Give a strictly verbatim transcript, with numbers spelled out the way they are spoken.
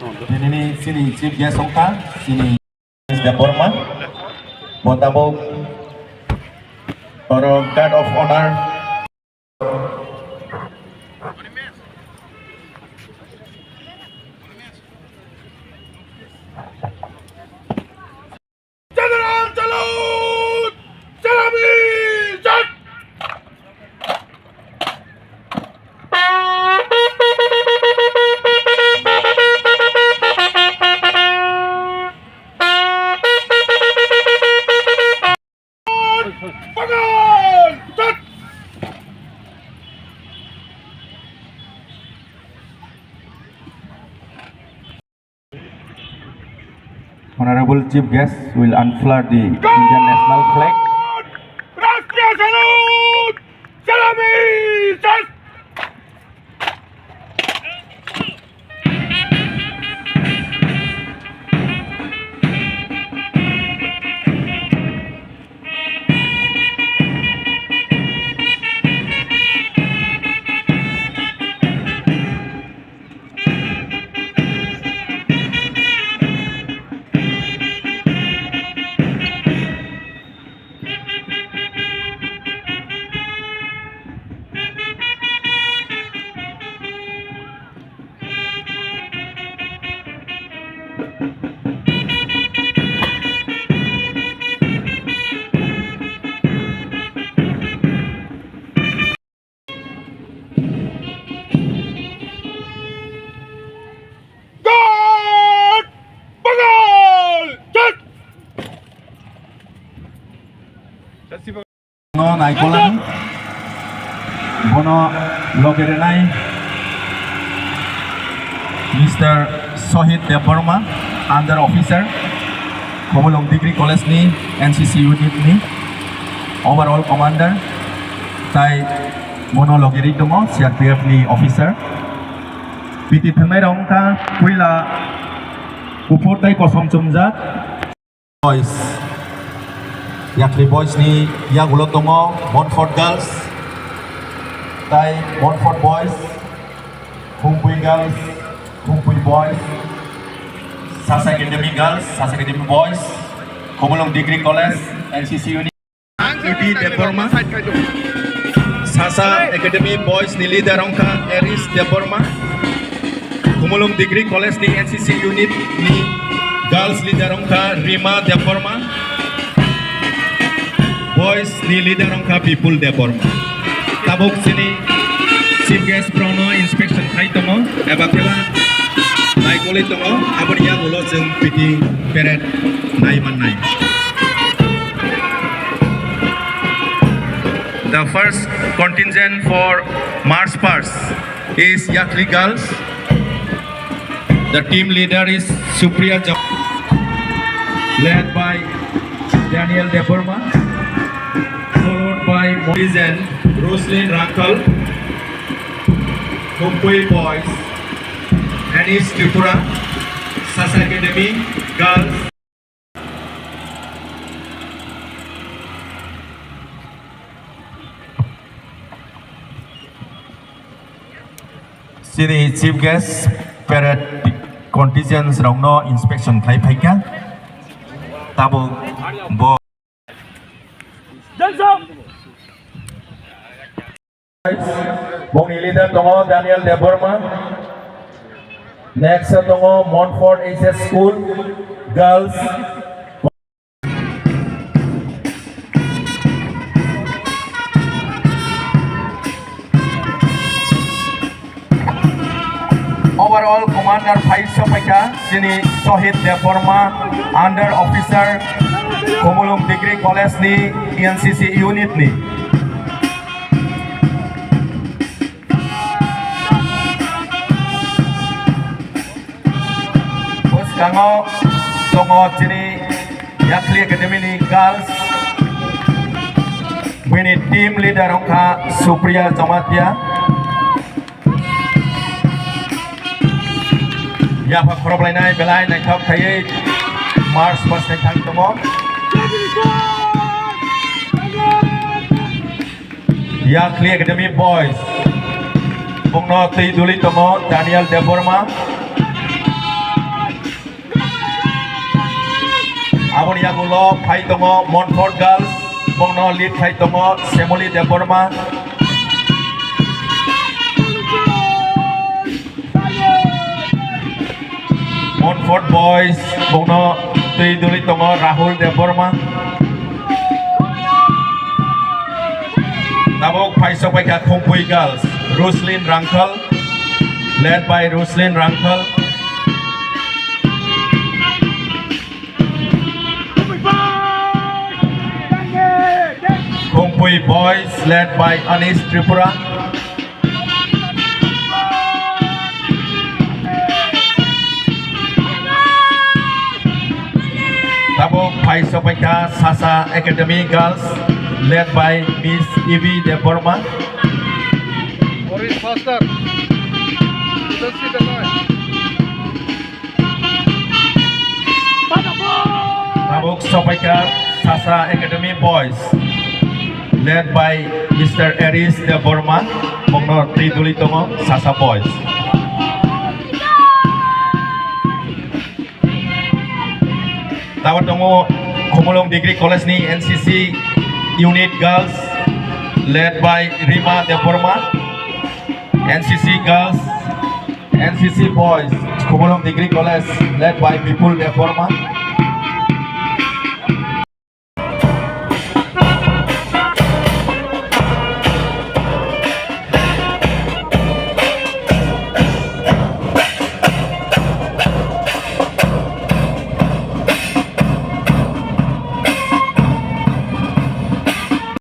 Dinini chini chief guest wngkha, chini Debbarma, bo tabuk oro guard of honor. General salute! Salami! Jai! Pagal! Jai! Honorable Chief Guest will unfurl the Indian National Flag. Rashtriya Salute! Salami! Sas! God! Bagal! Jai! No naikolani. Bono loge renai Mister Sohit Debbarma, under officer, Khumulwng Degree College ni N C C unit ni overall commander, tai bono loge ri tongo C R P F ni officer. Biti thwngnai rok wngkha puila kuphur tai kosom chumjak. Boys. Yakri Boys ni yagulo tongo Montfort Girls, tai Montfort Boys, Khumpui Girls, Khumpui Boys, Sasa Academy Girls, Sasa Academy Boys, Khumulwng Degree College, N C C Unit. Iti Debbarma, Sasa Academy Boys ni leader wngkha Aris Debbarma, Khumulwng Degree College ni N C C unit ni girls leader wngkha Rima Debbarma, boys ni leader wngkha Bipul Debbarma. Tabuk chini chief guest rokno inspection khai tongo, eba kheba naikolwi tongo, aboni yagulo chwng P T parade nai mannai. The first contingent for March past is Yakli Girls. The team leader is Supriya Jam, led by Daniel Debbarma, followed by Moizen Roslyn Rankal, Khumpui Boys, Anis Tripura, Sasa Academy Girls. Chini chief guest parade contingents rokno inspection khlai phaikha. Tabuk bo Bongni leader tongo Daniel Debbarma. Next tongo Montfort H S School Girls. Overall commander phai sopaikha chini Sohit Debbarma, under officer, Khumulwng Degree College ni N C C unit ni. Bwskango tongo chini Yakli Academy ni girls. Bini team leader wngkha Supriya Jamatia. Yapha khoroklainai belai naithok khaiwi March bwsai thang tongo. Yakli Academy Boys. Bongno twi duli tongo Daniel Debbarma. Aboni yagulo phai tongo Montfort Girls, bongno lead khai tongo Semoli Debbarma. Montfort Boys, bongno twi duli tongo Rahul Debbarma. Tabuk phai sokpaikha Khumpui Girls, Roslyn Rangkhal, led by Roslyn Rangkhal. Khumpui Boys led by Anish Tripura. Tabuk phai sokpaikha Sasa Academy Girls led by Miss Ivi Debbarma. Boris Pastor. Let's see the line. Tabuk sokpaikha Sasa Academy Boys, led by Mister Aris Debbarma, bongno twi duli tongo Sasa Boys. Tabuk tongo Khumulwng Degree College ni N C C Unit Girls, led by Rima Debbarma. N C C Girls, N C C Boys, Khumulwng Degree College, led by Bipul Debbarma.